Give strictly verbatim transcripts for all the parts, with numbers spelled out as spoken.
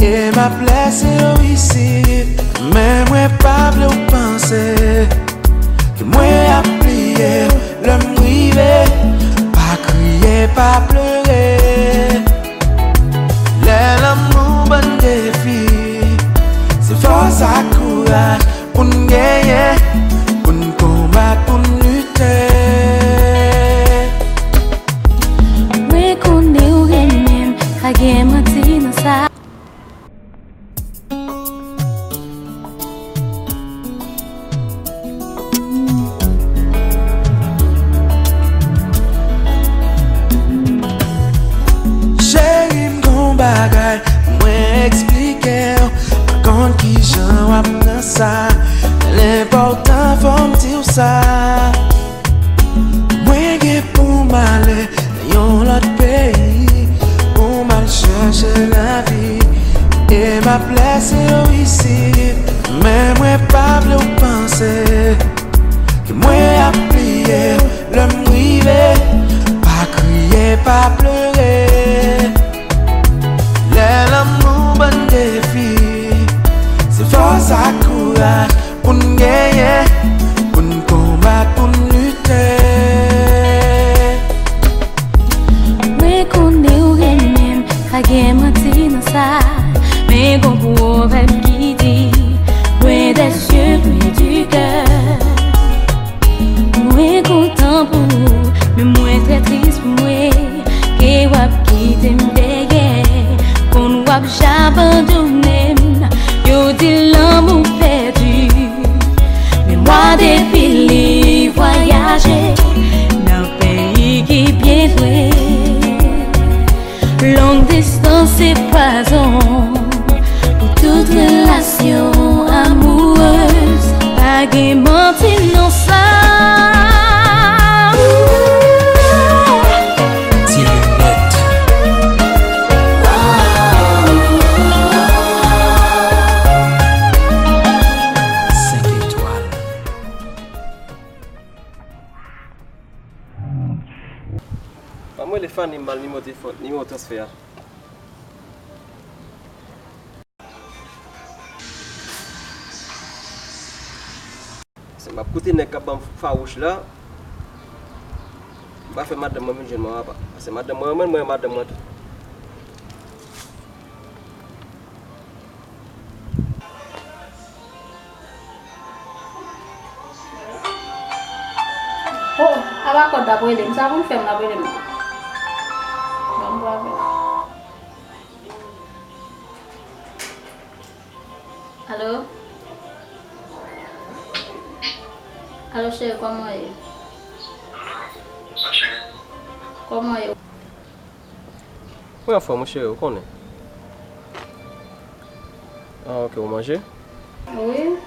E m ap lèse w isit, men mwen pa vle w panse ke mwen ap bliye w lè m rive. Pa kriye, pa plere. Lè lanmou ban n defi, se fòs ak kouraj pou n genyen, pou n konbat, pou n lite. Mwen konnen w renmen m, pa gen manti nan sa. Cheri, m gon bagay pou mwen eksplike w. Pa konn kijan w ap pran sa, men l enpòtan fò m di w sa. Mwen gen pou m ale nan yon lòt peyi, pou m al chèche lavi. E m ap lèse w isit, men mwen pa vle w panse ke mwen ap bliye w lè m rive. Pa kriye, pa plere. Lè lanmou ban n defi, se fòs ak kouraj pou n genyen, pou n konbat, pou n lite. Mwen konnen w renmen m, pa gen manti nan sa. Men gon pwovèb ki di, loin des yeux, près du cœur. Mwen kontan pou ou, men mwen trè tris pou mwen ke w ap kite m dèyè. Konn w ap j abandone m, yo di lanmou pèdi. Men mwa depi li vwayaje nan peyi ki byen lwen. Long distance se pwazon pou tout relasyon amourez. Pa gen manti nan sa. Ti linèt. Senk etwal. Ban m rele Fanny, m ba l nimewo telefòn, nimewo transfè a. Se m ap koute nèg k ap ban m fawouch la. M pa fè madanm mwen vin jwenn mwen apa. Paske madanm mwen renmen m, mwen renmen madanm mwen tou. Oh, apa kòd l ap rele m? Sa pou l fè m l ap rele m. Ban m pran avè l. Alo? Alo, cheri, kòman w ye? Kòman w ye? Mwen anfòm, wi, cheri, ou konnen. Ah, ok, ou manje? Wi.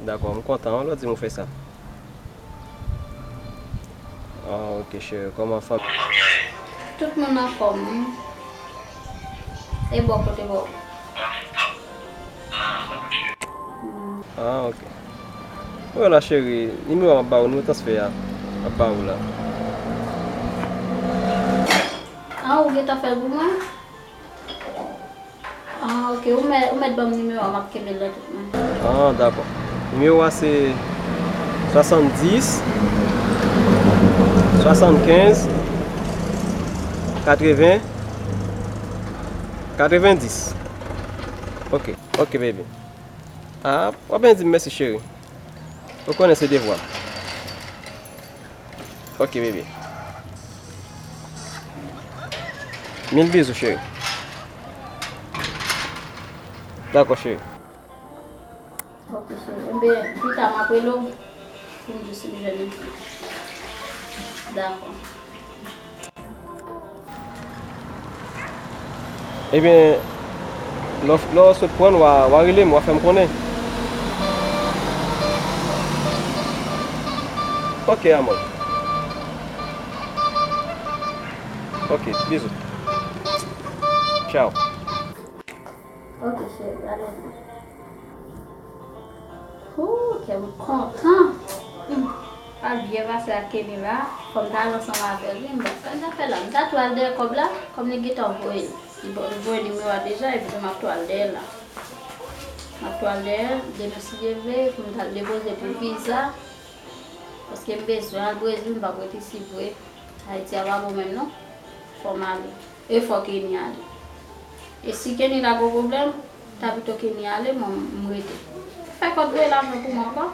Dakò, m kontan, wi, lè w di m ou fè sa. Ah, ok, cheri, kòman fanmi? Tout moun anfòm, wi. E bò kote bò? Ah, ok. Wè la, cheri, nimewo a m ap ba ou, nimewo transfè a m ap ba ou la. Ah, ou gentan fè l pou mwen? Ah, ok, ou mèt, ou mèt ban m nimewo a, m ap kenbe l nan tout men. Ah, dakò. Nimewo a se swasanndis, swasannkenz, katreven, katrevendis. Ok, ok, baby. Ah, w ap byen di m mèsi, cheri. Ou konnen se devwa. Ok, bebe. Mil bizou, cheri. Dakò, cheri. Ok, cheri. Enben, pita m ap rele w pou m di w si m jwenn li. Dakò. Ebyen, lè w, lè w sot pran l, w a, w a rele m, w a fè m konnen. Ok, amor. Ok, bizou. Tchao. Ok, cheri, ale. Ooh, kè m kontan. Hmm. Al byen pase ak Kenny la. Fò m t al ansanm avè l, wi, m pa t fè zafè la. M ta tou al dèyè kòb la, kòm li gentan voye l. Li voye nimewo a deja, epi m ap tou al dèyè l la. M ap tou al dèyè l, demen si Dye vle, pou m t al depoze pou viza. Paske m bezwen al Brezil, m p ap ret isi vre. Ayiti a pa bon menm non. Fò m ale. E fò Kenya ale. E si Kenya ta gon pwoblèm, ta pito Kenya ale, mwen m rete. Fè kòb voye lajan pou mwen ankò.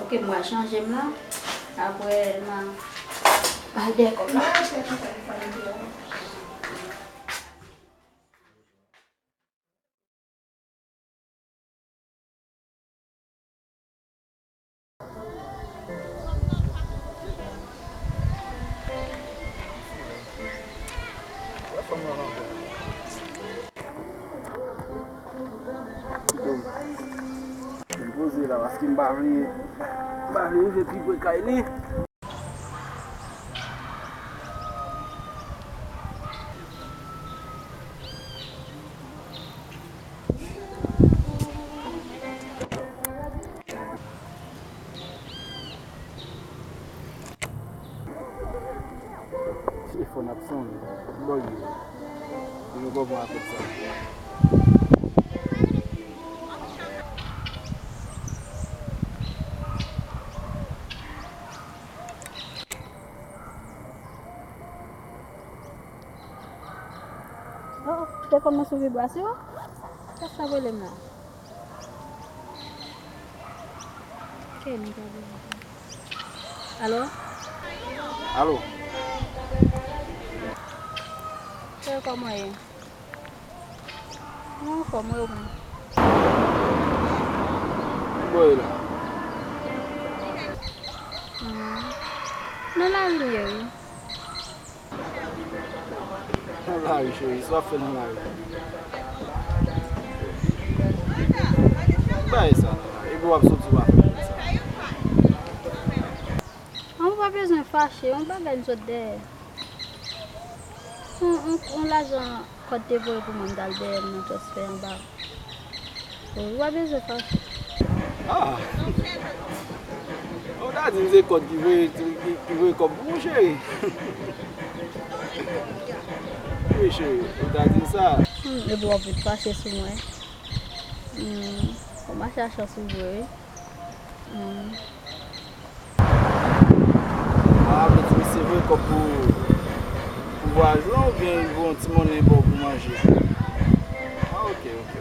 Ok, m pral chanje m la. Apre, m a al dèyè kòb la. Kite m poze la, paske m pa vle, m pa vle rive pi pre kay li. Telefòn ap sonnen. Bò l ye? Yo poko pran apèl sa. Oh, telefòn mwen sou vibrasyon. Sa k ap rele m la? Kenny ta rele. Alo? Alo? Frè, kòman ye? Mwen anfòm, wi, ou menm? Ki bò w ye la? Hmm. Nan lari m ye, wi. Nan lari, cheri, sa w ap fè nan lari? Ki bagay sa nan lari? Epi w ap soti w ap fè sa. An, ou pa bezwen fache, yon bagay m sot dèyè. Yon, yon, yon lajan kòd te voye pou mwen, m t al dèyè l nan transfè anba. Ou pa bezwen fache. Ah! Ou ta di m se kòd ki voye, ki, ki voye kòb pou ou, cheri. Wi, cheri, ou ta di m sa. Hmm, epi w ap vin fache sou mwen. Hmm, ou mache a chans ou vre, wi. Hmm. Ah, vle di misye voye kòb pou, pou vwayaj lan oubyen li voye yon ti monnen ba w pou manje? Ah, ok, ok.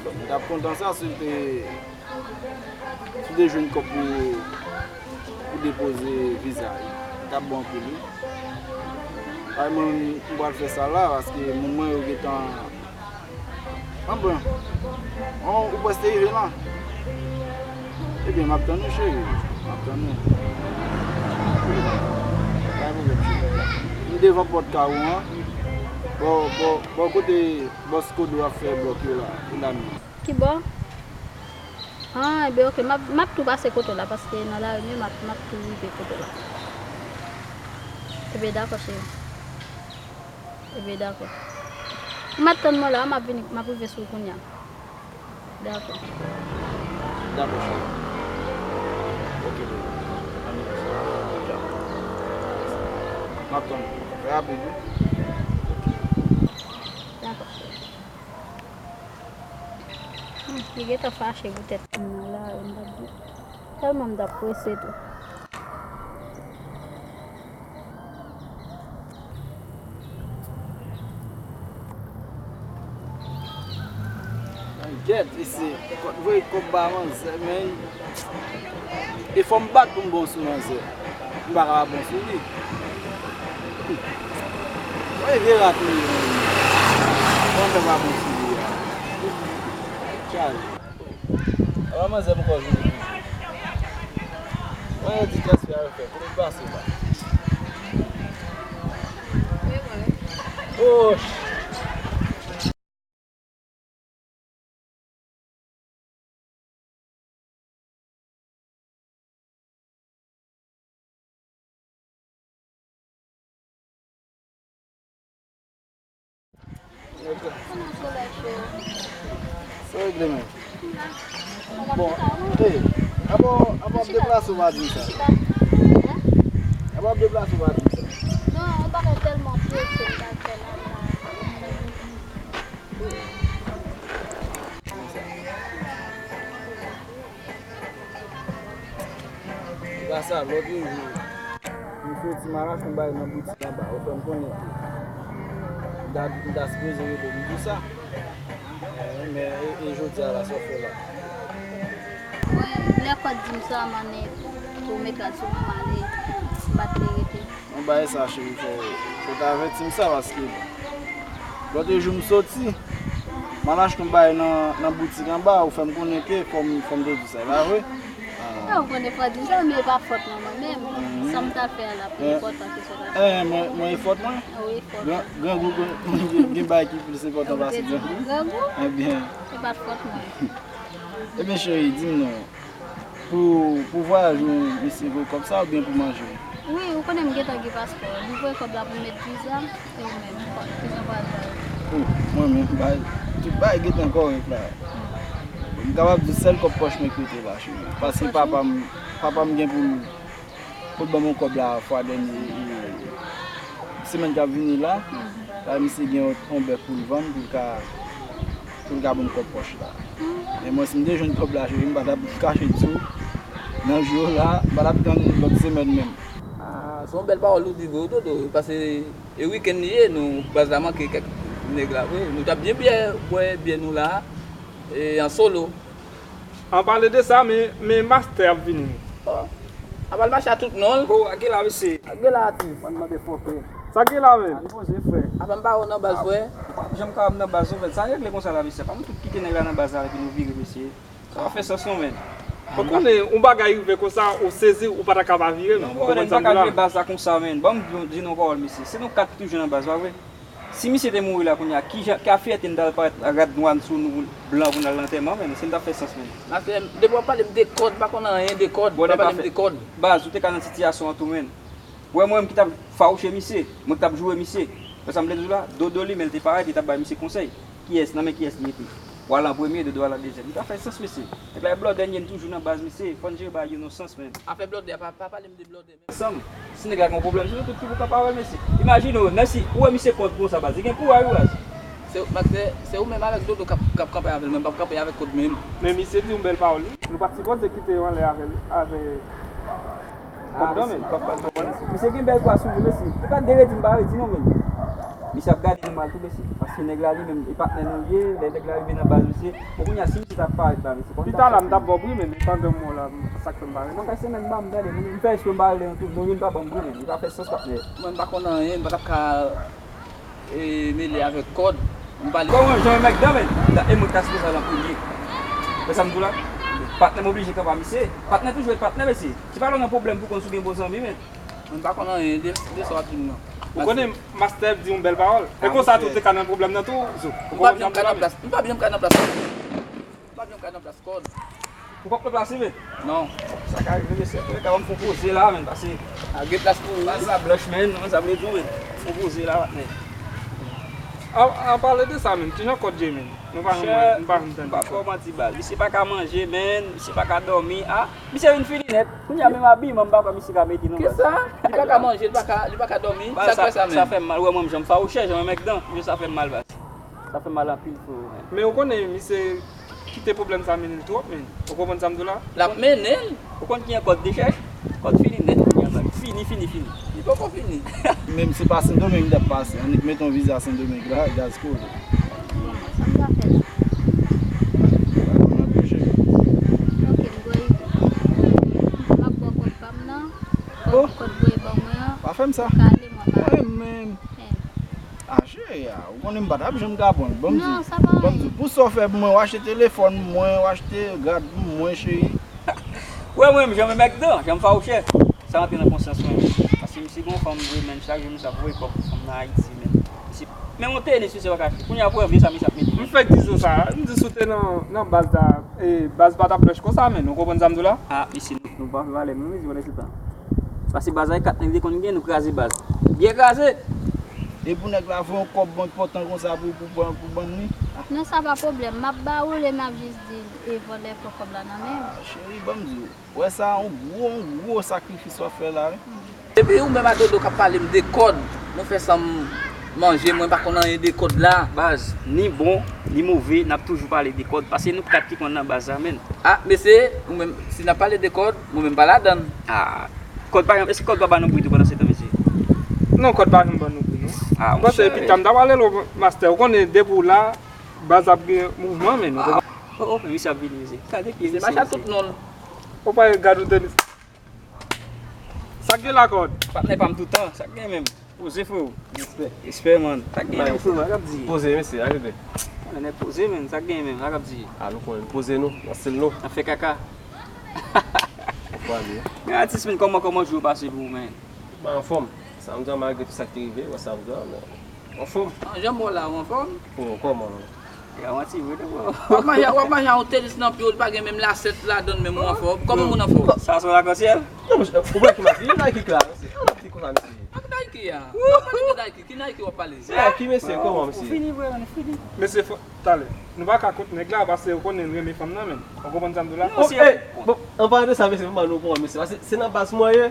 M t ap kontan sa si l te, si w te jwenn kòb pou, pou depoze viza a. Li t ap bon anpil, wi. Ay, mwen, m pral fè sa la, paske moun mwen yo gentan An bon. An, ou prèske rive la? Ebyen, m ap tann ou, cheri. M ap tann ou. Pa gen pwoblèm, cheri. M devan pòt kay ou an. Bò, bò, bò kote bòs Kodo ap fè blòk yo la. Ou la menm. Ki bò? An, ebyen, ok. M ap, m ap tou pase kote w la, paske nan lari m ye, m ap, m ap tou rive kote w la. Ebyen, dakò, cheri. Ebyen, dakò. M ap tann mwen la, m ap vini, m ap rive sou ou kounye a. Dakò. Dakò, cheri. Ok, bebe. Ann fè sa. Dja. M ap tann ou. Fè rapid, wi. Dakò, cheri. Hmm, li gentan fache poutèt m nan lari, m t ap di. Tèlman m t ap prese tou. Gèt, isi, kòt voye kòb ba manzè, men e fò m bat pou m bon sou manzè. M pa ka pa bon sou li. Woy, vye rat li ye, men. Kòman fè pa bon sou li a? Chaje. Apa manzè poko vini toujou. Mwen yo di transfè a yo fè, kote l pase la? Oh! Sa regle men. Bon, hey, Apa, apa w ap deplase w pa di m sa? Apa w ap deplase w pa di m sa? Non, yon bagay tèlman prese m ta fè la, la. Se pa sa, lòt jou, m soti m al achte yon bagay nan boutik anba, ou fè m konnen ke m ta, m ta sipoze rele w, m di w sa. Eh, men, e, e jodi a la, sa w fè la? Mwen, lè kòd di m sa, m annik tou met rad sou mwen, m ale, m pa t vle rete. Yon bagay sa, cheri, fò, fò w ta avèti m sa, paske lòt jou m soti, m al achte yon bagay nan, nan boutik anba, ou fè m konnen ke fò m, fò m te di w sa, e pa vre? Ah. Ou konnen fò di m sa, men e pa fòt mwen, mwen menm. Mhm. Sa m ta fè a la, pi enpòtan ke sa w ta fè. Eh, mwen, mwen e fòt mwen? Wi, e fòt. Gran, grangou, gen, gen bagay ki plis enpòtan pase grangou? Grangou? Ebyen. E pa fòt mwen. Ebyen, cheri, di m non. Pou, pou vwayaj ou, misye voye kòb sa oubyen pou manje? Wi, ou konnen m gentan gen paspò. Li voye kòb la pou m met viza, e ou menm, kò-, kijan vwayaj la ye? Oh, mwen menm, bay, tout bagay gentan kòrèk la. M kapab di sèl kòb pòch mwen ki rete la, cheri. Paske papa m, papa m gen pou l, pou l ban m yon kòb la fwa dènye, e, semèn k ap vini la, la misye gen yon, yon bèf pou l vann, pou l ka, pou l ka ban m kòb pòch la. Men mwen, si m te jwenn kòb la, cheri, m pa t ap kache di w. Nan jou yo la, m pa t ap tann lòt semèn menm. Ah, se yon bèl pawòl ou di vre, wi, Dodo, paske e wikenn li ye, nou, baz la manke kèk nèg la vre. Nou t ap byen bwè, bwè byè nou la, e, an solo. An pale de sa, men, men mastè ap vini. Oh. Ap al mache a tout non l. Bon, a gen la, mesye. A gen la, atis. Mwen mande fòkè. Sa gen la, men? A, li poze, frè. Apa m pa wè w nan baz, frè? M pa janm ka wè m nan baz, non, frè. Sa regle konsa la, mesye. Pa m tout kite nèg la nan baz la, epi nou vire, mesye. Sa pa fè sans, non, men. Ou konnen, yon bagay rive konsa, ou sezi, ou pa ta ka pa vire, men. Non, frè, m pa ka jwe baz la konsa, men. Ban m di, di nou yon pawòl, mesye. Se nou kat ki toujou nan baz, pa vre? Si misye te mouri la kounye a, ki jan, ki a fyète m t al parèt rad nwa sou nou blan pou n al nan antèman, men, si m t ap fè sans, men. Mastè, depi w ap pale m de kòd, m pa konn anyen de kòd. Bon, pa pale m de kòd. Baz, ou te ka nan sitiyasyon an tou, men. Ou wè mwen menm ki t ap fawouche misye, mwen ki t ap joure misye. Wè sa m vle di w la? Dodo li menm te parèt, li t ap bay misye konsèy. Kiyès, nan men kiyès li rete? W al an premye, Dodo al an dezyèm. Li pa fè sans, mesye. Nèg la e blòdè, n toujou nan baz, mesye. Fò n jere bagay yo nan sans, men. Afè blòdè a, pa, pa pale m de blòdè. Ansanm, si nèg la gen yon pwoblèm, se nou tout ki pou kanpe avè l, mesye. Imajine w, menm si ou wè misye kont konsa, baz, li gen kouraj, wi, baz. Se, mastè, se ou menm avèk Dodo k ap, k ap kanpe avè l, mwen m p ap kanpe avèk kòd menm. Men misye di yon bèl pawòl, wi. Nou pa t sipoze kite yo anlè avè l, avè kòd non, men. Misye gen bèl kwa sou li, mesye. Li pa t dwe redi m pa redi non, men. Misye ap gade nou mal tou, mesye. Paske nèg la li menm, e patnè nou l ye, lè nèg la rive nan baz, mesye. Bon, kounye a, si misye t ap parèt la, mesye, kòman n t ap fè? Pita la, m t ap ba w pri, men pandan m wè w la, sa k fè m pa rele w? Sa fè semèn m pa, m tande, m fè espre m pa rele nou tou, nou youn pa ban m pri, men li pa fè sans, patnè. Mwen, m pa konn anyen, m pa t ap ka, e, mele avèk kòd. M pale. Bon, mwen, jan yon mèg dan, men, e mwen k ta sipoze al an premye. Wè sa m di w la? Patnè m oblije kanpe a misye. Patnè toujou ret patnè, mesye. Se pa lè w nan pwoblèm pou konn si w gen bon zanmi, men. Mwen pa konn anyen de, de sa w ap di m nan. Ou konnen mastè di yon bèl pawòl. E konsa tou, ou te ka nan pwoblèm nan tou, Zo. M pa byen ka nan plas. M pa byen ka nan plas. M pa byen ka nan plas kòd. Ou p ap nan plas li, men? Non. Sa ka rive, mesye. Antouka, ban m fè yon poze la, men, pase. A, gen plas pou ou. Baz la blanch, men, non, sa vle di, men. Fè yon poze la, patnè. An, an pale de sa, men, kijan kòd ye, men? Nou pa janm wè, nou pa janm tande. M pa fè w manti, baz. Misye pa ka manje, men, misye pa ka dòmi. A, misye vin fini nèt. Kounye a menm abiman m pa kwè misye ka mete non, baz. Kisa? Li pa ka manje, li pa ka, li pa ka dòmi. Sa k fè sa menm? Sa fè m mal. Ou wè mwen menm jan m fawouchè, jan yon mèg dan. Sa fè m mal, baz. Sa fè m mal anpil, freo, men. Men ou konnen misye kite pwoblèm sa mennen l twòp, men. Ou konprann sa m di w la? L ap mennen l. Ou konn kijan kòd te chèch? Kòd fini nèt kounye a, baz. Fini, fini, fini. Li poko fini. Menm se pa Sendomeng m t ap pase. Annik mete yon viza Sendomeng la, gaz kole. Bon, sa m ka fè la? Mwen ap pèse. Ok, m gwo ide. M ap ba w kòd pa m nan. Kòd, kòd voye ban mwen an. Pa fè m sa. Ou kale mwen, pa. Mwen menm. Eh. A, cheri a, ou konnen m pa t ap janm ka pran l. Ban m di w. Non, sa pa anyen. Ban m di w, pou sa w fè pou mwen, w achte telefòn pou mwen, w achte rad pou mwen, cheri. Ou wè mwen menm, jan m mèg dan, jan m fawouchè. Sa rantre nan konsyans mwen. Paske misye gen yon fanm vre, men, chak jou misye ap voye kòb pou fanm nan Ayiti, men. Misye, men yon tenis, misye pa ka achte. Kounye a, pou wè vye sa misye ap mete, men. M fèk di Zo sa, m di si w te nan, nan baz la, e, baz pa t ap blanch konsa, men. Ou konprann sa m di w la? A, mesye, nou, nou pa fè valè, men, mesye, pandan se tan. Paske baz la, e kat nèg li te konn gen, nou kraze baz. Byen kraze! E pou nèg la voye yon kòb enpòtan konsa pou, pou, pou, pou bann li? A. Non, sa pa pwoblèm. M ap ba ou lè m ap jis di l. E vòlè pran kòb la nan men m. Ah, cheri, ban m di w, wè sa, yon gwo, yon gwo sakrifis w ap fè la, wi. Epi ou menm a Dodo k ap pale m de kòd, nou fè san m manje, mwen pa konn anyen de kòd la. Baz, ni bon, ni move, n ap toujou pale de kòd, paske nou kat ki konn nan baz la, menn. Ah, mesye, ou menm, si n ap pale de kòd, mwen menm pa ladann. Ah, kòd pa janm, èske kòd pa ban nou bri tou pandan se tan, mesye? Non, kòd pa janm ban nou bri, non. Ah, m panse epi tan m ta pale l, mastè, ou konnen depi w la, baz ap gen mouvman, menn. Oh, oh, men misye ap vini, mesye. Gade ki mesye. Mache a tout non. Ou pa gad ou tenis. Sa k gen la kòd? Patnè pa m toutan, sa k gen menm? Poze freo. Respè. Respè man. Sa k gen menm freo, sa k ap di? Poze mesye, a rete. Konnen nèg poze menm, sa k gen menm, sa k ap di? A nou konnen poze nou, nan stil nou. Nan fè kaka. Ou pale. Men atis menm, kòman, kòman jou yo pase pou ou menm? Mwen anfòm. Sa m di a, malgre tout sa k te rive, wè sa m di a, men anfòm. An, jan m wè w la, ou anfòm? Bon, kòman non? Gawanti vre tou bro. W ap manje, w ap manje a yon tenis nan pye w, li pa gen menm lasèt ladann menm ou anfòm. Kòman moun anfòm? Sa se yon lakansyèl? Non, men ou wè ki Nike la, mesye. Ou ap di konsa, mesye. Ak Nike a? W ap pale de Nike, ki Nike w ap pale? Se Nike, mesye, kòman, mesye? Ou fini vre, ou fini. Mesye, fò, talè. Nou pa ka kont nèg la, paske ou konnen l renmen fanm nan menm. Ou konprann sa m di w la? Non, se. Bon, an palan de sa, mesye, m ban nou pawòl, mesye. Paske se nan baz mwen ye.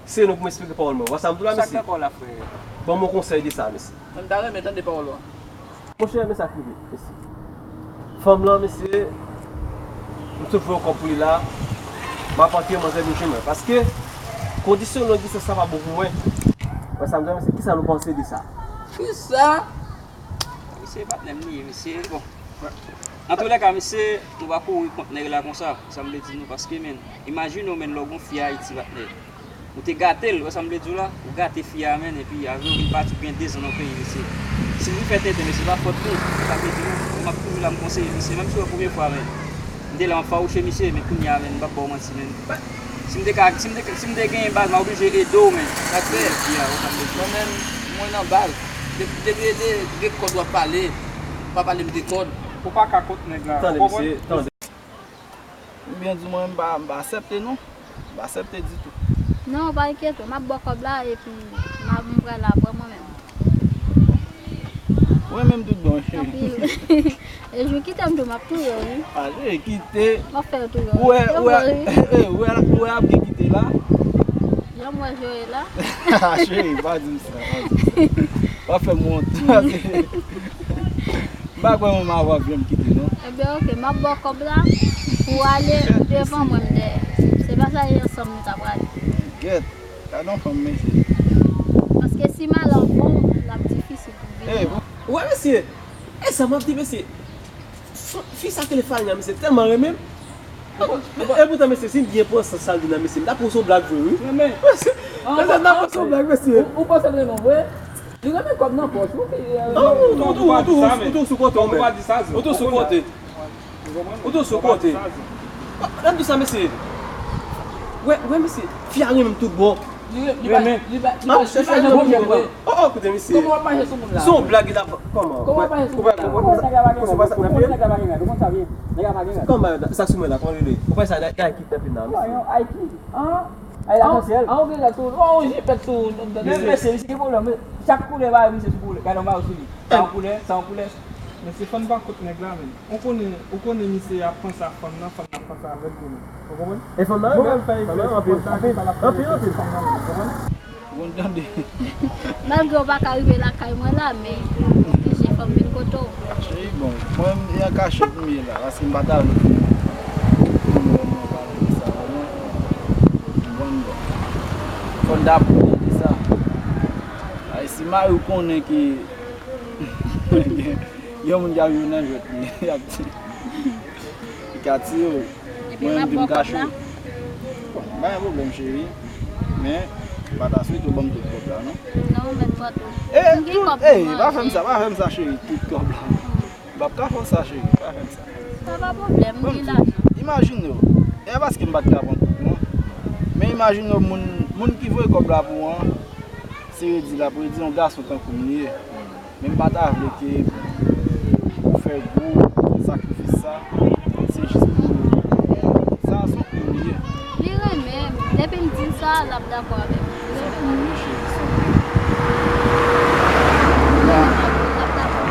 Se nou pou m esplike pawòl mwen. Wè sa m di w la, mesye? Sa k nan kò w la, frè? Ban m yon konsèy de sa, mesye. Mwen, m ta renmen tande pawòl ou a. Monchè, men sa k rive, mesye. Fanm lan, mesye, m sot voye yon kòb pou li la. M ap antre manzè vin jwenn mwen. Paske kondisyon long distans la pa bon pou mwen. Wè sa m di w la, mesye? Kisa nou panse de sa? Kisa? Misye patnè m li ye, mesye. Bon. Antoulèka, mesye, nou pa kouri kont nèg la konsa. Sa m vle di nou, paske, men, imajine w, men, lè w gon fi Ayiti, patnè. Ou te gate l, wè sa m vle di w la? Ou gate fi a, men, epi avè w vin pati, ou gen dezan nan peyi, mesye. Si l vin fè tenten, mesye, pa fòt li. Sa vle di, mwen, m ap toujou la, m konseye misye, menm si w wè premye fwa, men. M te la, m ap fawouche misye, men kounye a, men, m p ap ba w manti, men. Si m te ka, si m te, si m te genyen baz, m a oblije ede w, men. Sa k fè? Fi a, wè sa m vle di w. Mwen menm, mwen nan baz. Depi, depi de, de kòd w ap pale, pa pale m de kòd. Ou pa ka kont nèg la. Tande, mesye, tande. Ebyen, di mwen, m pa, m pa aksepte non. M pa aksepte ditou. Non, pa enkyete w, m ap ba w kòb la, epi m a, m pral apre mwen menm. Ou renmen m tout bon, cheri. Anpil. E jou kite m tou, m ap touye w, wi. A, cheri, kite. M ap fè w touye w. Ou wè, ou wè, ou wè, ou wè ap gen kite la. Jan m wè Joe la. Cheri, pa di m sa, pa di m sa. Pa fè m wont. M pa kwè manman w ap janm kite, non. Ebyen, oke, m ap ba w kòb la pou w ale, ou devan mwen, m dèyè. Se pa sa, e ansanm nou ta prale. Gèt, gad yon fanm, mesye. Paske si malè w bon, l ap difisil pou w vini. Ey, ou wè, mesye? E sa m ap di, mesye. Fi sa k rele Fania, mesye, tèlman renmen m. E poutan, mesye, si m byen pran sans sa l di nan, mesye, m ta pran sou blag vre, wi. Renmen. Mesye, m ta pran sou blag, mesye. Ou panse l renmen w vre? Li renmen kòb nan pòch, wi. Ou tou, ou tou, ou tou, ou tou sou kote w menm. Ou tou sou kote. Ou tou sou kote. Lè m di sa, mesye. Wè, wè, mesye, fi a renmen m tout bon. Li, li pa, li pa, li pa, li pa janm renmen w vre. Oh, oh, koute, mesye. Kòman w ap mache sou moun la? Se yon blag, li t ap, kòman? Kòman w ap mache sou moun la? Ou konn nèg la pa gen rad, ou konn sa, wi. Nèg la pa gen rad, ou konn sa, wi. Nèg la pa gen rad. Kòman, sa sou mwen la, kòman li rele? Ou konn sa, Nike ki pèp la, mesye. Yon Nike, an? Ay, la kansyèl. An, ou gen rad sou, ou, yon jipèt sou, mesye, mesye, ki pwoblèm? Chak koulè, ba, misye sou koulè. Gade yon bagay sou li. Sa yon koulè, sa yon koulè. Mesye, fò n pa kont nèg la, menm. Ou konnen, ou konnen misye ap panse a fanm nan, fanm nan ap panse avè l tou menm. Ou konprann? E fanm nan, mwen menm, fè fanm nan, anpil, anpil, anpil, anpil. Ou konprann? Ou konn tande. Malgre w pa ka rive lakay mwen la, men ou oblije fè m vin kote w. Cheri, bon, mwen, e an kachèt m ye la, paske m pa ta vle pou moun wè m nan pale de sa, non. Ou konprann, bon. Fò n ta pran de sa. Ay, si mari w konnen ke Gen yon moun k ap viv nan jwèt li, y ap di. Li ka tiye w. Mwen menm tou m ka cho. Bon, pa gen pwoblèm, cheri. Men, m pa ta swete w ban m tout kòb la, non. Non, men m pran tou. E, tout, e, pa fè m sa, pa fè m sa, cheri, tout kòb la. M p ap ka fè w sa, cheri, pa fè m sa. Sa pa pwoblèm, m gen lajan. Imajine w. E pa paske m pa t ka pran tout, non. Men imajine w, moun, moun ki voye kòb la pou ou an, se redi l ap redi, yon gason tankou m li ye. Men m pa ta vle ke ou fè gwo sakrifis sa, se jis pou sa, se pou li ye. Li renmen m. Depi m di l sa, l ap dakò avè m. Li renmen m. Li renmen m, l ap dakò.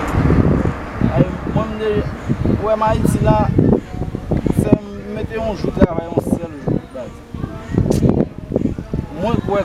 Ay, mwen m de, ou wè m Ayiti la,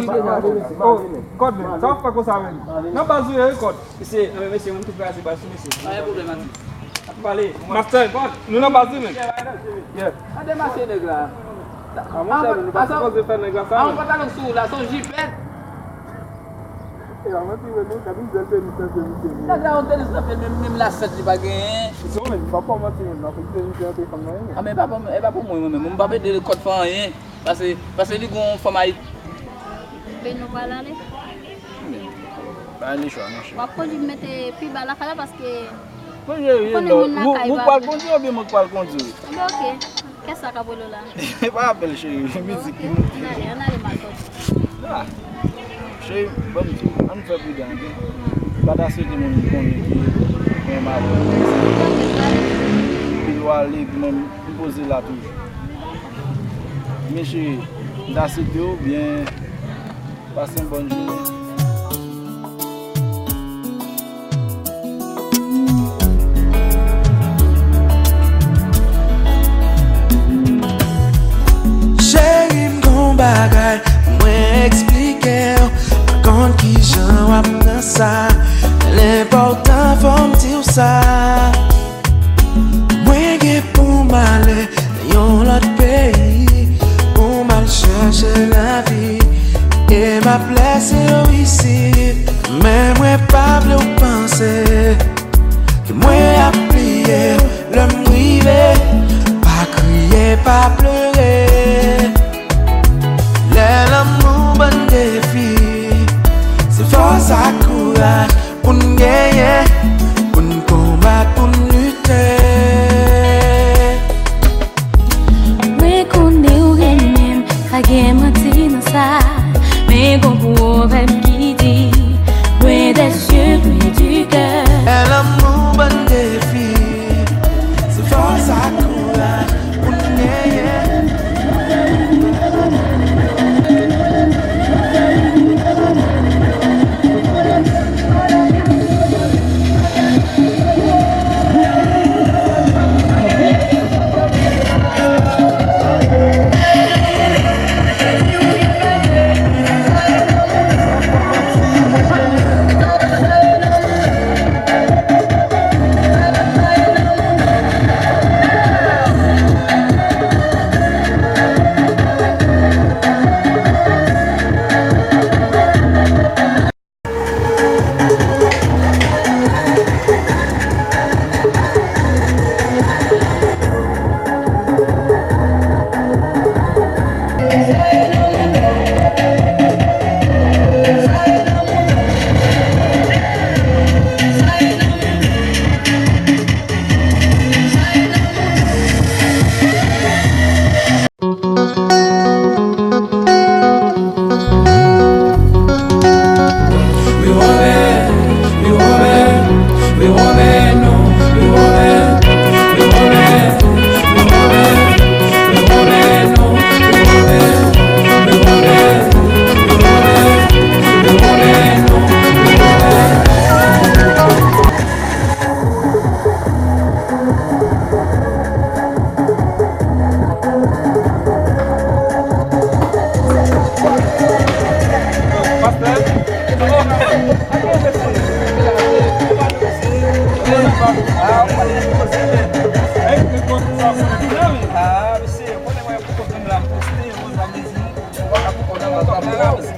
wi, deja. Oh, kòd, men. Sa w ap fè konsa, men? Nan baz ou ye, wi, kòd. Mesye, non, men mesye, moun tou kraze baz sou mesye. Pa gen pwoblèm, Mati. Pale. Master, nou nan baz li, men. Yeah. Gade mache nèg la. Ah, monchè, men nou pa sipoze fè nèg la sa, non. Pantalon sou ou la, se yon jipèt. E a manti, men non, gade yon bèl tenis, tenis, tenis. Nèg la yon tenis nan pye l, menm, menm lasèt li pa genyen. Se ou menm, m pa fè w manti, men nan pye tenis, se yon fanm nan, non. Ah, men e pa pou, e pa pou mwen, mwen menm. M p ap ede kòd fè anyen. Pase, pase li gon fanm Ayiti. Ben, nou pral ale. Ba li chwa, monchè. W ap kondui m mete pi ba lakay la paske ou konnen moun lakay pa. Ou pral kondui oubyen mwen k pral kondui? Enben, oke. Kè sa k ap rele w la? E pa apèl, cheri, mizik ki moute. Ann ale, ann ale, m al kondui. Ah, cheri, ban m di w, ann fè pridan, oke? Pa ta swete moun konnen ki gen madanm. Epi w ale, epi mwen, m poze la toujou. Men cheri, m ta swete w byen, pase yon bòn jounen. Sa, l enpòtan fò m di w sa. Mwen gen pou m ale nan yon lòt peyi, pou m al chèche lavi. E m ap lese w isit. Men mwen pa vle w panse ke mwen ap bliye w lè m rive. Pa kriye, pa plere. Lè lanmou ban n defi, se fòs ak kouraj pou n genyen, pou n konbat, pou n lite. Mwen konnen w renmen m, pa gen manti nan sa. Men gon pwovèb ki di, loin des yeux, près du cœur. Lè lanmou ban n defi, se fòs ak kouraj pou n genyen.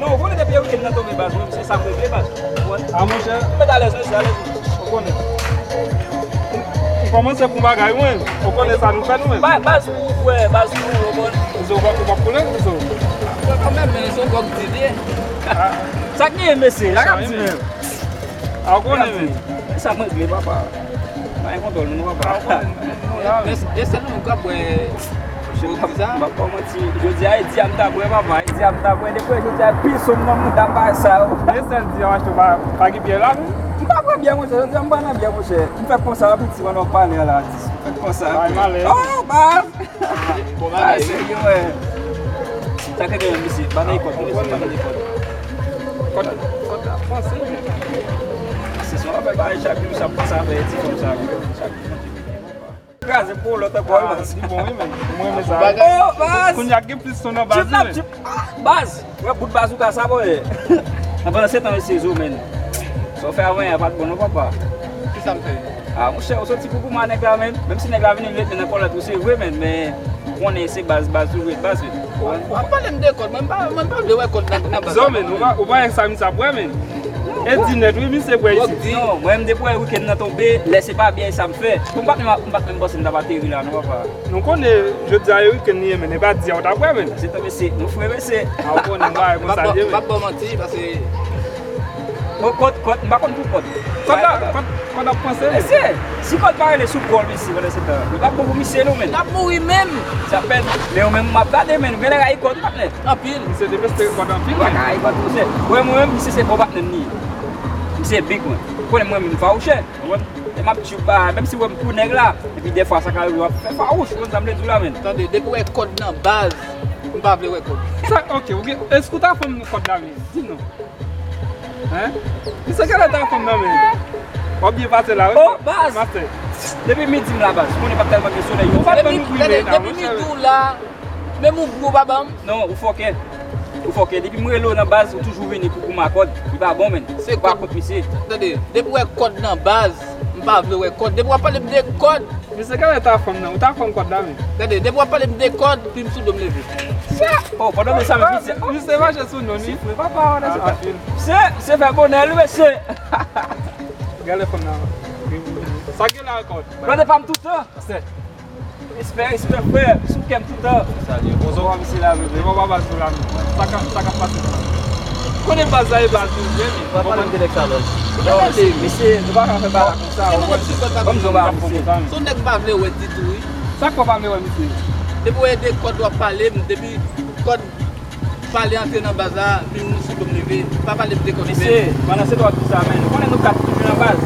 Non, ou konnen depi weekend nan tonbe baz, mwen, se sa m regle baz. Ou konprann? A, monchè. Ou mèt alèz, mesye, alèz. Ou konnen. M kòmanse pou bagay, mwen. Ou konnen sa nou fè, nou menm. Ba-, baz ou, frè, baz ou, ou konn. Ou pa, ou pa koule, ou. Mwen kanmenm, men se yon gòg ti vye. A. Sa k genyen, mesye? Sa k ap di menm? A, ou konnen, men. Sa mwen regle, papa. Pa gen kontwòl, non, papa. A, ou konnen, nou la, men. E se nou k ap bwè. Jodi a, m p ap ba w manti. Jodi a, e dya m ta bwè, papa. E dya m ta bwè. Depi jodi a, pil sonm nan mouda m pa sa yo. E sèl dya w achte, pa, pa gen byè la, non? M pa pran byè, monchè. Jodi a, m pa nan byè, monchè. M fè konsa, la, piti, pandan w pale a la, atis. M fè konsa. Bay malè. Oh, baz! Bon, bagay, serye, wè. Sa k genyen, mesye? Bagay kòd, mesye, bagay kòd. Kòd, kòd la panse, men. Se sa w ap fè bagay chak jou, sa panse a fè ti fanm sa, wi. Chak jou. Kraze pou lòt ankò, baz. Li bon, wi, men. Mwen renmen sa. Oh, baz! Kounye a gen plis son nan baz, wi, men. Baz! Wè bout baz ou ka sa, bòyè. Ann pandan se tan, mesye zo, men. Sa w fè avan yè a pa t bon, non, papa. Kisa m fè? A, monchè, ou soti pou goumen a nèg la, men. Menm si nèg la vini, li ret nan kòlèt ou, se vre, men. Men, ou konnen se baz, baz ou ret, baz, men. Ou ap pale m de kòd, mwen m pa, mwen m pa vle wè kòd nan, nan baz la, men. Zo, men, ou pa, ou pa wè sa misye ap wè, men. E di nèt, wi, misye bwè isit. Non, mwen, m depi wè weekend nan tonbe, lè se pa byen, e sa m fè. Pou m pa t menm, m pa t menm panse m t ap ateri la, non, papa. Nou konnen jodi a e weekend li ye, men, e pa dya w ta bwè, men. Se tankou se nou frè, mesye. A, ou konnen, m pa wè konsa li ye, men. M p ap ba w manti, paske. Bon, kòd, kòd, m pa konn pou kòd. Kòd la, kòd, kòd ap panse, men. Mesye, si kòd pa rele sou kò l, mesye, pandan se tan, li p ap bon pou misye, non, men. L ap mouri menm. Sa fè, men ou menm, m ap gade, men, ou genlè rayi kòd, patnè. Anpil. Misye te peste kòd anpil, men. Ou pa ka rayi kòd, mesye. Ou wè mwen menm, misye se bon patnè m li ye. Misye big, mwen. Ou konnen mwen menm, m fawouchè. Ou konprann? E m ap tchoup, a, menm si w wè m kou nèg la, epi dèfwa sa ka rive w ap fè fawouch, ou konn sa m vle di w la, men. Tande, depi w wè kòd nan baz, m pa vle wè kòd. Sa, ok, ok. Èske w ta fanm kòd la, men? Di m non. Hein? Misye genlè ta fanm nan, men. W ap byen pase la, wi. Oh, baz! Master. Depi midi m la, baz. Konnen pa t tèlman gen solèy. Ou pa t ban nou brile la, monchè. Depi midi w la, menm yon bri w pa ban m. Non, ou fòkè. Ou fòkè, depi m rele w nan baz, ou toujou vini pou goumen a kòd. Li pa bon, menn. Se kòd. Ou pa kont misye. Tande, depi w wè kòd nan baz, m pa vle wè kòd. Depi w ap pale m de kòd. Misye, gade ta fanm nan, ou ta fanm kòd la, menn. Gade, depi w ap pale m de kòd, pi m sou do m leve. Sa! Oh, pandan nou sa, men misye. Misye mache sou nou, ni. Papa, ou anpil. Se, se fè bonè, wi, mesye. Gade fanm nan. Sa gen la kòd. Gade pa m toutan. Respè, respè, frè. Sou kè m toutan. Salye. Bonjou. Bon, misye la, men. Bon, papa, sou la, men. Sa k ap, sa k ap pase la? Konnen baz la, e baz nou, men. Papa, m te nèg sa, non. Non, mesye, nou pa ka fè bagay konsa. Ou konn, ban m di w bagay, mesye. Se yon nèg m pa vle wè ditou, wi. Sa k fè w pa vle wè misye? Depi w wè de kòd w ap pale m, depi kòd pale antre nan baz la, pi moun sou do m leve, pa pale m de kòd. Mesye, pandan se w ap di sa, men, nou konnen nou kat toujou nan baz.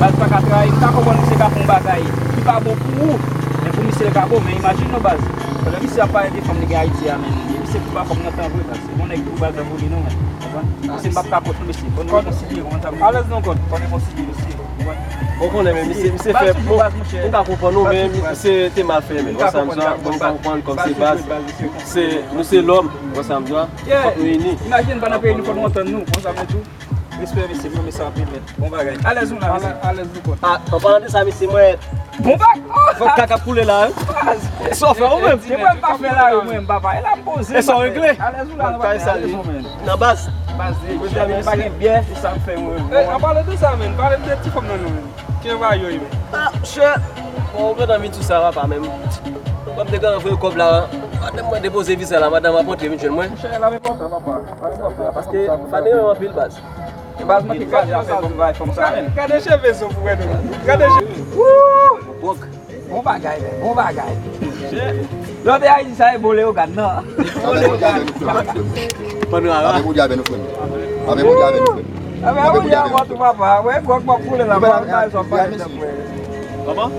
Baz pa ka trayi, m ka konprann misye ka fè yon bagay ki pa bon pou ou, men pou misye l ka bon, men imajine yon baz. Pandan misye ap pale de fanm li gen Ayiti a, men, e misye ki pa fanm nan tan vre, baz. Se yon nèg pou baz la pou li, non, men. Konprann? Misye m p ap ka kont nou, mesye. Fò nou rekonsilye, konprann sa m di? Alèz non, kòd. Fò nou rekonsilye, mesye. Ou konnen, men misye, misye fè, m ka konprann ou, men misye te mal fè, men. Ou wè sa m di a? Bon, m ka konprann kòm se baz. Se, nou se lòm, ou wè sa m di a? Fòk nou ini. Imajine, pandan peyi nou, fòk nou antann nou. Ou wè sa m di w? Respè, mesye, m renmen sa anpil, men. Bon bagay. Alèz nou la, mesye. Alèz nou kòd. A, an palan de sa, mesye, mwen. Bon bagay. Fòk kaka koule la, wi. Sa w fè ou menm? Se mwen m pa fè la, wi, mwen, m pa fè. E la m poze. E sa w regle? Alèz nou la, nan bagay, alèz nou, men. Nan baz. Baz, e, pa gen byè, se sa m fè mwen. E, an palan de sa, men, pale m de ti fanm nan non, men. Ki anvayi yo ye, men? Ah, chè. Bon, ou gentan vin sou sa, papa, men. Kòm te gentan voye kòb la, madanm mwen depoze viza la, madanm ap antre vin jwenn mwen. Chè, la, men, papa, papa. Paske, fane yo anpil, baz. E baz mwen ki fè sa, sa, sa, fanm sa, men. Gade cheve zo pou wè nou. Gade cheve. Woo! Bon bagay, men. Bon bagay. Lè w te Ayiti, sa e bon Leyogàn, non? Bon Leyogàn. Pann rara. Amen, Bondye avè nou, frè m. Amen, Bondye avè nou, frè m. Amen, Bondye avè nou, frè m. Papa, wè, gwòg m ap koule la, pa sa, pa sa, pa sa. Kòman?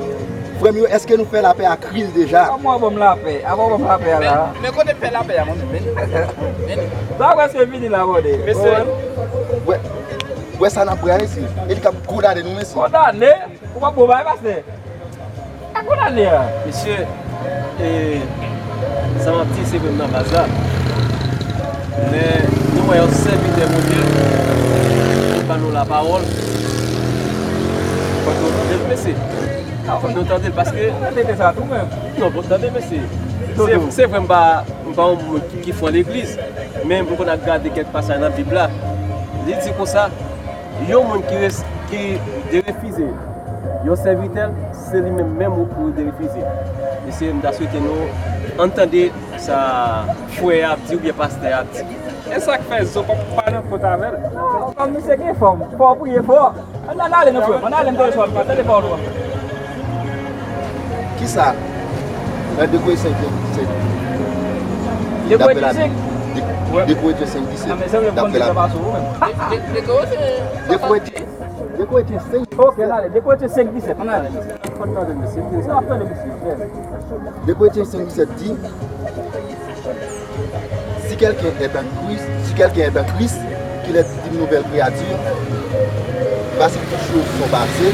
Frè m yo, èske nou fè lapè a Kris deja? Kòman w ban m lapè? Avan w ban m lapè a la. Men, men kote m fè lapè a, mwen menm? Men, men. Sa prèske fini la, bòde. Mesye. Wè, wè sa n ap bwè a, mesye. E li k ap kondane nou, mesye. Kondane? Ou p ap bon bagay, pastè? Ka kondane a. Mesye, e, sa m ap di, se vre m nan baz la. Lè nou wè yon sèvitè Bondye ki ba nou lapawòl, fòk nou tande l, mesye. Fòk nou tande l paske. Repete sa tou menm. Non, bon, tande, mesye. Se, se vre m pa, m pa yon moun ki, ki fò legliz, men m konn ap gade kèk pasaj nan Bib la. Li di konsa, yon moun ki res-, ki derefize yon sèvitè l, se li menm menm ou pou derefize. Mesye, m ta swete nou ann tande sa frè a ap di oubyen pastè a ap di. E sa k fè zo pa, pa nan kont avè l? Non, kòm misye gen fanm, fò w priye fò. Ann, ann ale non, frè m, ann ale, m tande sa w ap di, tande pawòl ou a. Kisa? Nan de Korentyen senk, disèt. De Korentyen senk? De Korentyen senk, disèt. Ah, men se vre, m konn sa pase ou menm. De Korentyen, de Korentyen senk. Ok, ann ale, de Korentyen senk, disèt, ann ale. Fò n tande misye, m tande sa. N ap tande misye, frè m. De Korentyen senk, disèt di, Si quelqu'un est en Christ, si quelqu'un est en Christ, qu'il est une nouvelle créature, voici que toutes choses sont passées,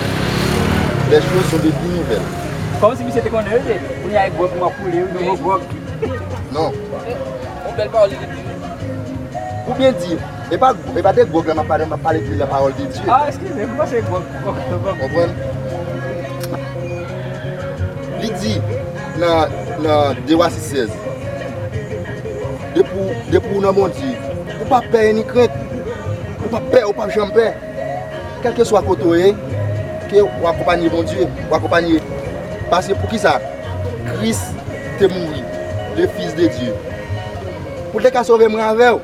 les choses sont devenues nouvelles. Kòmsi misye te konnen, wi, kounye a e gwòg m ap koule, wi, nouvo gwòg. Non. Yon bèl pawòl li te di. Oubyen di, e pa, e pa de gwòg la m ap pale, m ap pale de la parole de Dieu. Ah, eskize, m panse gwòg, gwòg, gwòg. Konprann? Li di nan, nan de Wa sis sèz, depi w, depi w nan Bondye, ou p ap pè ni krent. Ou p ap pè, ou p ap janm pè. Kèlkeswa kote w ye, ke w akonpanye Bondye, w akonpanye. Paske poukisa? Kris te mouri, le Fils de Dieu. Pou l te ka sove mwen avè w.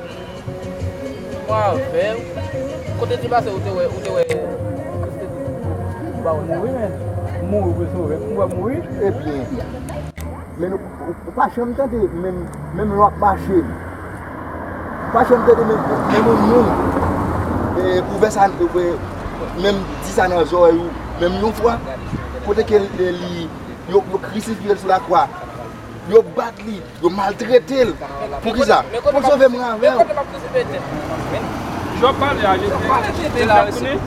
Mwen avè w. Kote ti pase ou te wè, ou te wè Kris te mouri, men. Mouri pou sove m, mwen mouri. Ebyen, men nou, ou, ou pa janm tande, menm, menm lè w ap mache, ou pa janm tande menm, menm yon moun, e, ouvè sa, e, menm di sa nan zòrèy ou, menm yon fwa, kote ke li, li, yo, yo krisifye l sou lakwa, yo bat li, yo maltrete l. Poukisa? Pou l sove mwen avè w. Jan w pale a, Jezi, Jezi ap tounen.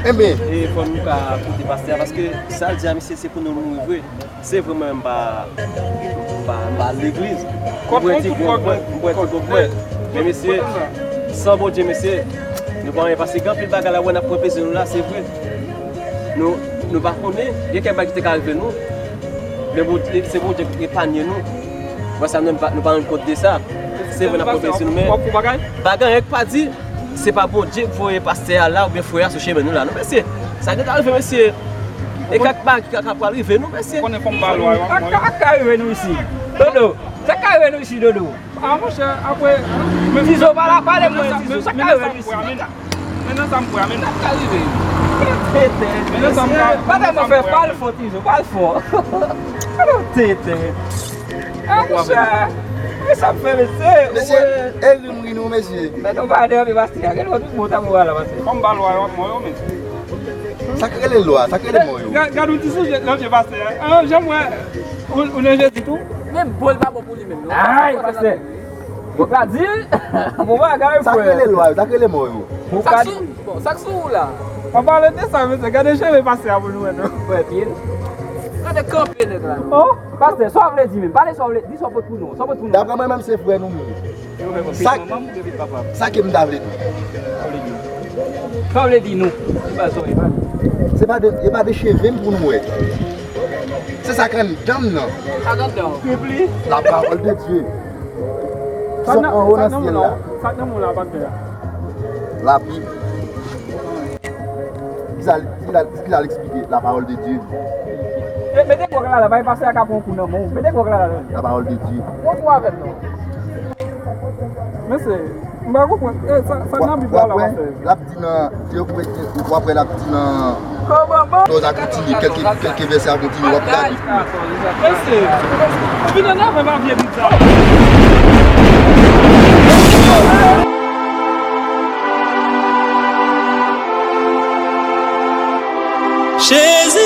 Enben. E fò nou ka koute pastè a, paske sa l di a misye, se pou nou mouri vre. Se vre, mwen, m pa, m pa, m Al legliz. M pran ti gwo bwè, m pran ti gwo bwè. Men mesye, san Bondye, mesye, nou pa anyen pase gen anpil bagay la, wè n ap pran plezi nou la, se vre. Nou, nou pa konnen, gen kèk bagay ki te ka rive nou. Men Bondye, se Bondye ki epanye nou. Wè sa, nou pa, nou pa rann kont de sa. Se vre, n ap pran plezi nou, men bagay, anyen k pa di, se pa Bondye k voye pastè a la oubyen frè a sou chemen nou la, non, mesye. Sa gentan rive, mesye. E kèk bagay ki ka, ka pral rive nou, mesye. Konnen fò m ba lwa yo. Sa k ka rive nou isi? Dodo, sa k ka rive nou isi, Dodo? A, monchè, apre, men Tizo, pa la, pale mwen, Tizo, sa k ka rive nou isi? Men nan sa m kwè a, men nan sa m kwè a, men nan sa m kwè a, men nan sa m kwè a, men nan sa m kwè a. Pa tèlman fè, pale fò, Tizo, pale fò. Tete. A, monchè, men sa m fè, mesye. Mesye, e ri m ri nou, mesye. Men nou pa dòmi, pastè a. Gen lòt moun ta moral la, pastè. Fò m ba lwa yo ak mò yo, men. Sa k rele lwa, sa k rele mò yo. Gad, gad yon ti souje nan je pastè a. An, jan m wè, ou, ou nan Jezi tou? Men bòl pa bon pou li menm, non. Ay, pastè. Ou ka di, bon bagay, frè. Sa k rele lwa yo, sa k rele mò yo. Ou ka di. Bon, sa k sou ou la? Pa pale de sa, mesye. Gade cheve pastè a pou nou wè, non. Frè, pye. Gade kanpe nèg la. Oh, pastè, sa w vle di menm? Pale sa w vle, di sa w pot pou nou. Sa w pot pou nou. Daprè mwen menm, se frè nou menm. Sa, sa ke m ta vle di. Sa w vle di nou? Ki bagay sa w vle di? Se pa de, e pa de cheve m pou nou wè. Se sa k anndan m nan. Sa k anndan w? Bib li. La parole de Dieu. Sa k nan, sa k nan men w la, sa k nan men w la, pastè a? Labib. Ki sa, ki sa, ki sa l eksplike? La parole de Dieu. E, mete gwòg la la, bay pastè a ka pran yon kou nan men w. Mete gwòg la la. La parole de Dieu. Pran kou avè m non. Mesye, m pa konprann. E, sa, sa k nan Bib la la, pastè? L ap di nan, w ap wè l ap di nan, lè w kontinye, kèlke, kèlke vèsè a kontinye, w ap gade. Mesye, vin ann avè m a vye Bib sa. Jezi